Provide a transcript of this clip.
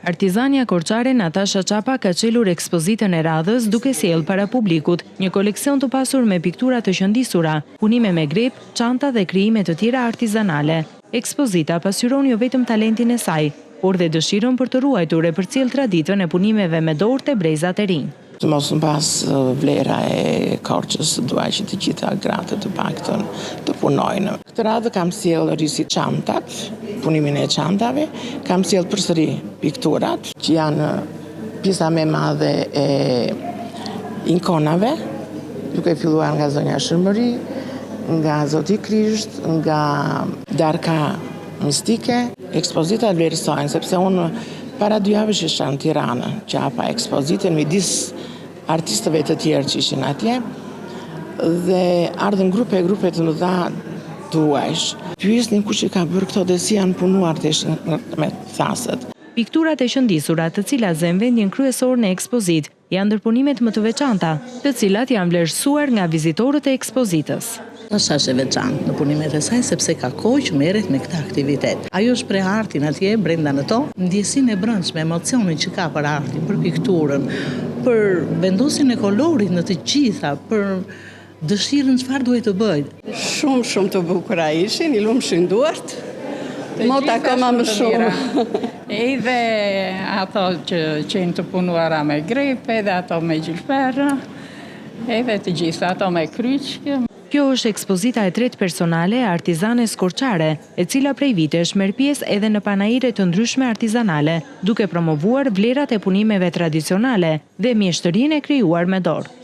Artizania korçare Natasha Çapa ka çelur ekspozitën e radhës duke sjellë para publikut një koleksion të pasur me piktura të qëndisura, punime me grep, çanta dhe krijime të tjera artizanale. Ekspozita pasqyron jo vetëm talentin e saj, por dhe dëshirën për të ruajtur e përcjellë traditën e punimeve me dorë te brezat e rinj. Të mos humbasë vlera e Korçës, dua që të gjitha gratë të paktën të punojnë. Këtë radhë kam sjellë risi çantat, punimin e çantave, kam sjellë përsëri pikturat, që janë pjesa më e madhe e ikonave, duke filluar nga Zonja Shën Mëri, nga Zoti Krisht, nga Darka Mistike. Ekspozitat vlerësohen, sepse unë para dy javësh isha në Tiranë, që hapa ekspozitën midis artistëve të tjerë që ishin atje, dhe ardhën grupe e grupe të mëdha të huajsh. Pyesnin kush i ka bërë këto dhe si janë punuar të ishin me thasët. Pikturat e qëndisura, të cilat zënë vendin kryesor në ekspozitë, Janë ndër punimet më të veçanta, të cilat janë vlerësuar nga vizitorët e ekspozitës. Natasha është e veçantë në punimet e saj sepse ka kohë që merret me këtë aktivitet. Ajo shpreh artin atje brenda në to, ndjesinë e brendshme, emocionin që ka për artin, për pikturën, për vendosjen e kolorit në të gjitha, për Dëshirën çfarë duhet të bëjë. Shumë shumë të bukura ishin, i lumshin duart. Mot akoma më shumë. Edhe ato që qenë të punuara me grep, edhe ato me gjilpëra, edhe të gjitha ato me kryqë. Kjo është ekspozita e tretë personale e artizanes korçare, e cila prej vitesh merr pjesë edhe në panaire të ndryshme artizanale, duke promovuar vlerat e punimeve tradicionale dhe mjeshtërinë e krijuar me dorë.